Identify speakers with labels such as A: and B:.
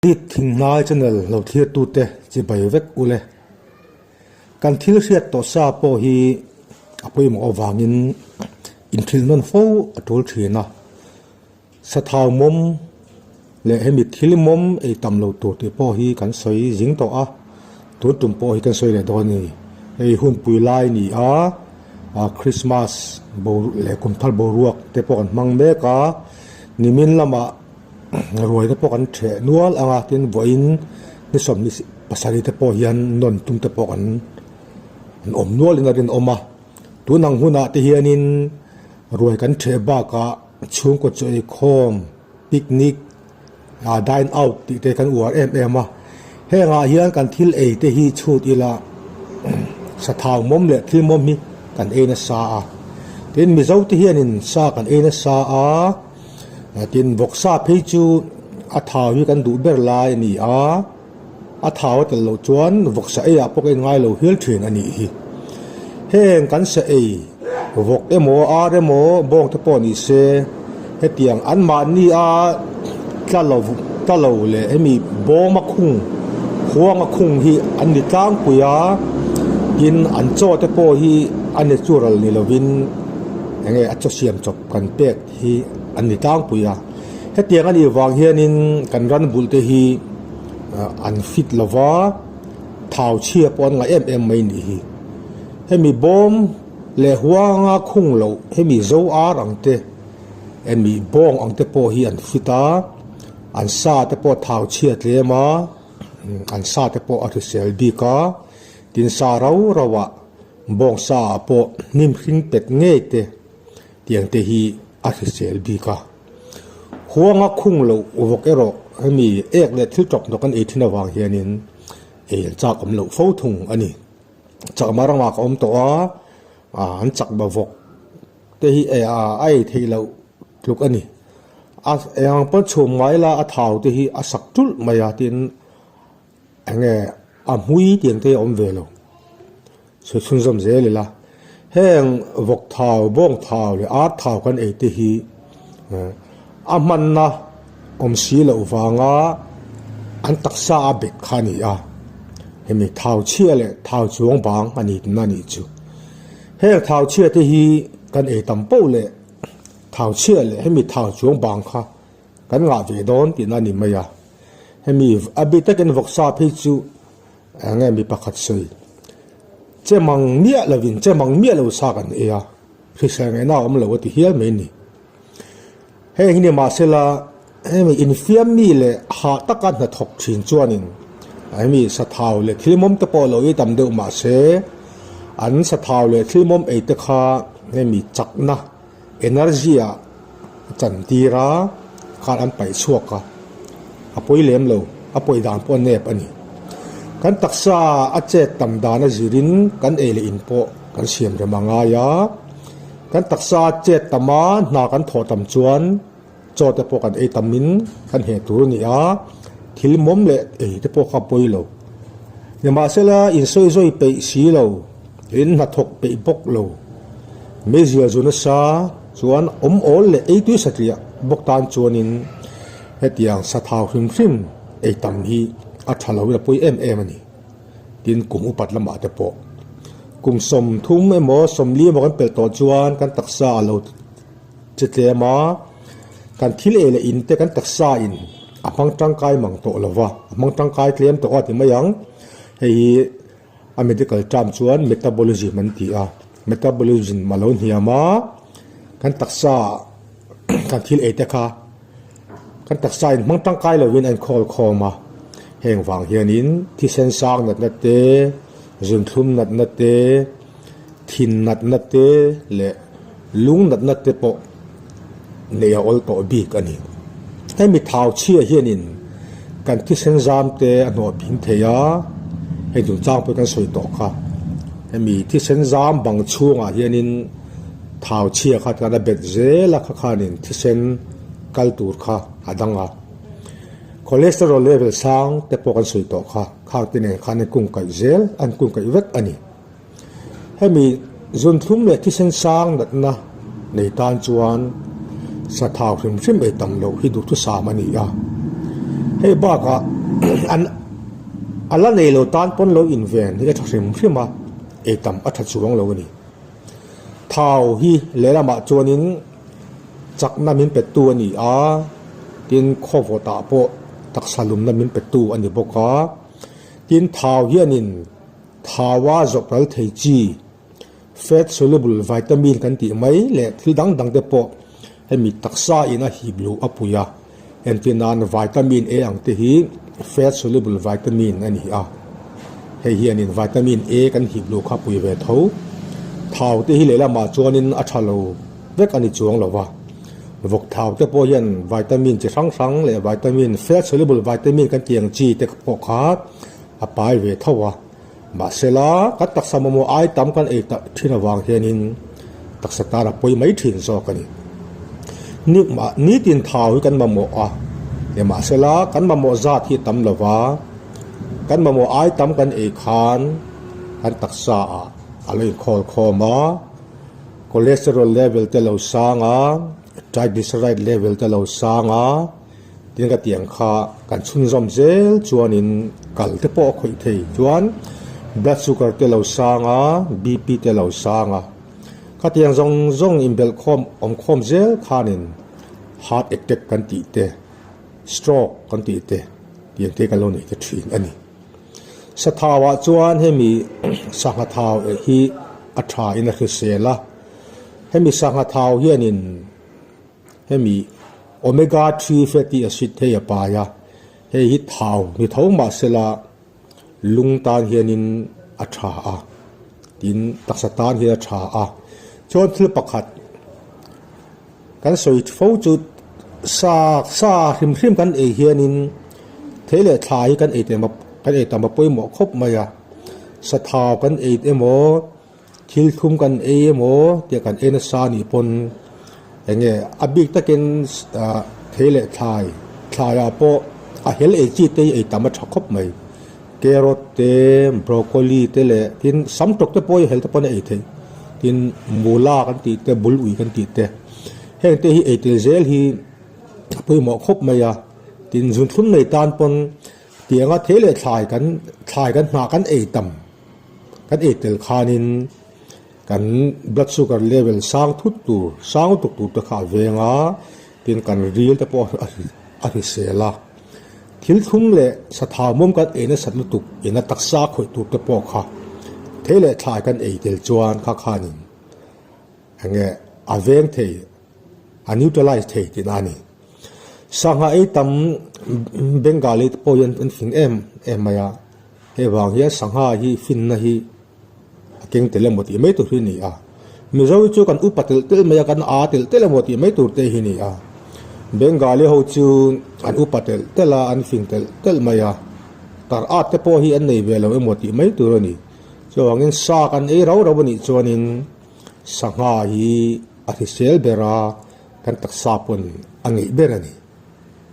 A: Tit Thingnai channel lo thlirtute chibai vek ule. Kan thil hriat tawh sa pawh hi a pawimawh avangin inthil nawn fo a tul thin a. Sathau mawm leh hemi thil mawm ei tam lo tur tih pawh hi kan sawi zing tawh a, tun tum pawh hi kan sawi leh dawn a ni. Hei hunpui lai a ni a, Christmas leh kumthar boruak te pawh kan hmang mek a, nimin lamah. Ruai te pawh kan theh nual ang a, tin vawiin ni sawmhnih pasarih te pawh hian nawn tum te pawh kan an awm nual in a rinawm a, tun ang hunah te hianin ruai kan theh bakah chhungkaw chaw eikhawm picnic ah dine out tih te kan uar em em a, hengah hian kan thil ei te hi chhut ila sathau mawm leh thil mawm hi kan ei nasa a, tin Mizo te hianin sa kan ei nasa a. Tin, vawksa phei chu a thau hi kan duh ber lai a ni a, a thau a tel loh chuan vawksa eiah pawh ka inngai lo hial thin a nih hi. Heng kan sa ei, vawk emaw, ar emaw, bawng te pawh ni se, hetiang anmahni a tla lo tla lo leh hemi bawma khung, huanga khung hi an ni tlangpui a, tin an chaw te pawh hi a natural ni lovin enge a chaw siam chawp kan pek. Hi an ni tlangpui a, hetiang a nih vang hianin kan ran bulh te hi an fit lo va, thau chhia pawh an ngaih em em mai nih hi. Hemi bawm leh huanga khung loh hemi zo ar ang te, hemi bawng ang te pawh hi an fit a, an sa te pawh thau chhia tlem a, an sa te pawh a hrisel bik a, tin sa rau rau ah bawng sa ah pawh hnim hring pet ngei te. Tiang te hi a hrisel bik a. Huanga khung loh vawk erawh hemi ek leh thil tawp hnawk an ei thin avang hianin ei an chak awm loh fo thung a ni. Chakma ramah ka awm tawh a, an chakma vawk te hi a ei theih loh tluk a ni. A eng pawn chhum ngai la a thau te hi a sak tulh mai a tin Enge a hmui tiang te a awm ve lo. Sawi chhunzawm zel ila, heng vawk thau, bawng thau leh ar thau kan ei te hi a hmanna awm si loh vanga an taksa a bet kha a ni a, hemi thau chhia leh thau chuang bang a ni tihna a nih chu. Heng thau chhia te hi kan ei tam poh leh thau chhia leh hemi thau chuang bang kha Kan ngah ve dawn tihna a ni mai a, hemi a bik takin vawksa phei chu eng nge mi pakhat sawi che mang miah lovin che mang miah lo sa kan ei a, hrisel ngaihna a awm lo a ti hial mai a ni. Heng hi ni mahsela hemi infiam mi leh hah taka hnathawk thin chuanin hemi sathau leh thilmawm te pawh lo ei tam deuh mahse an sathau leh thilmawm ei te kha hemi chakna Energy ah a chantir a, khan an paih chhuak a, a pawi lem lo, a pawi dan pawh a nep a ni. Kan taksa a chet tam dan a zirin kan ei leh in pawh kan siam rem a ngai a, kan taksa a chet tam a, hna kan thawh tam chuan chaw te pawh kan ei tam in kan heh tur a ni a, thil mawm leh ei te pawh kha a pawi lo. Nimahsela insawizawi peih si lo. In hnathawk peih bawk lo. Meizial zu nasa chuan awm awl leh ei tui satliah bawk tan chuanin hetiang sathau hrim hrim ei tam hi a tha lo in a pawi em em a ni. Tin, kum upat lamah te pawh kum 30 emaw 40 emaw kan pelh tawh chuan kan taksa a lo che tlem a, kan thil ei leh in te kan taksa in a hmang tangkai mang tawh lo va, a hmang tangkai tlem tawh a ti mai ang. Hei hi. A medical term chuan metabolism an ti a, metabolism a lo hniam a, kan taksa kan thil ei te kha kan taksa in hmang tangkai lovin a inkhawl khawm a, heng vang hianin thisen sang natna te, zunthlum natna te, thin natna te leh lung natna te pawh neih a awl tawh bik a ni. Hemi thau chhia hianin kan thisen zam te a hnawh phing thei a, hei chungchang pawh kan sawi tawh kha. Hemi thisen zam bang chhungah hianin thau chhia kha tikhan a bet zel a, kha khanin thisen kal tur kha a dang a. Cholesterol level sang te pawh kan sawi tawh kha, khang te nen khan an kungkaih zel, an kungkaih vek a ni. Hemi zunthlum leh thisen sang natna nei tan chuan sathau hrim hrim ei tam loh hi duhthusam a ni a. Hei bakah an a la nei lo tan pawn lo inven hi a tha hrim hrim a, ei tam a tha chuang lo a ni. Thau hi lehlamah chuanin chakna min petu a ni a, tin khawvawtah pawh taksa lumna min petu a ni bawk a. Tin thau hianin thaua zawhpal thei chi Fat soluble vitamin kan tih mai leh thil dang dang te pawh hemi taksa in a hip luh a pui a, entir nan vitamin A ang te hi fat soluble vitamin a ni a, hei hianin vitamin A kan hip luh kha pui ve tho. Thau te hi lehlamah chuanin a tha lo vek a ni chuang lo va, vawk thau te pawh hian vitamin chi hrang hrang leh vitamin fat soluble vitamin kan tih ang chi te pawh kha a pai ve tho a. Mahsela, kan taksa mamawh ai tam kan ei tak thin avang hianin taksa tan a pawi mai thin zawk a ni. Ni mah nitin thau hi kan mamawh a, nimahsela kan mamawh zat hi tam lo va, kan mamawh ai tam kan ei khan kan taksa ah a lo inkhawl khawm a, cholesterol level te lo sang a, triglyceride level te lo sang a, Tin ka tiang kha kan chhunzawm zel chuanin kal te pawh a khawih thei chuan blood sugar te lo sang a, BP te lo sang a. Khatiang zawng zawng inbelh khawm awm khawm zel khanin heart attack kan tih te, stroke kan tih te tiang te kan lo nei ta thin a ni. Sathau ah chuan hemi sangha thau eh hi a tha in a hrisel a, hemi sangha thau hianin Hemi Omega 3 fatty acid hei a pai a, hei hi thau ni tho mah sela lung tan hianin a tha a, tin taksa tan hian a tha a. Chuan thil pakhat kan sawi fo chu sa sa hrim hrim kan ei hianin thei leh thla hi kan ei tam kan ei tam a pawimawh khawp mai a, sa thau kan ei emaw Thil thlum kan ei emaw tia kan ei nasa anih pawn eng nge a bik takin thei leh thlai, thlaiah pawh a hel ei chi te hi ei tam a tha khawp mai. Carrot te, broccoli te leh tin sam tawk te pawh hi hel te pawn a ei theih. Tin mula kan tih te, bul ui kan tih te heng te hi ei tel zel hi a pawimawh khawp mai a. Tin zunthlum nei tan pawn tianga thei leh thlai kan thlai kan hnah kan ei tam. Kan ei tel khanin kan blood sugar level sang thut tur, sang lutuk tur te kha a veng a, tin kan ril te pawh a hrisel a. Thil thlum leh sathau mawm kan ei nasat lutuk ina taksa khawih tur te pawh kha thei leh thlai kan ei tel chuan kha khanin enge a veng thei, a neutralize thei tihna a ni. Sangha ei tam Bengali te pawh hian an fing em em mai a. Hei vang hian sangha hi finna hi a keng tel emaw tih mai tur hi a ni a. Mizo hi chu kan upa telh telh mai a, kan aa telh telh emaw tih mai tur te hi a ni a. Bengali ho chu an upa telh telh a, an fing telh telh mai a. Tar at te pawh hi an nei ve lo emaw tih mai tur a ni. Chuvangin sa kan ei rau rau a nih chuanin sangha hi a hrisel ber a, kan taksa pawn a ngeih ber a ni.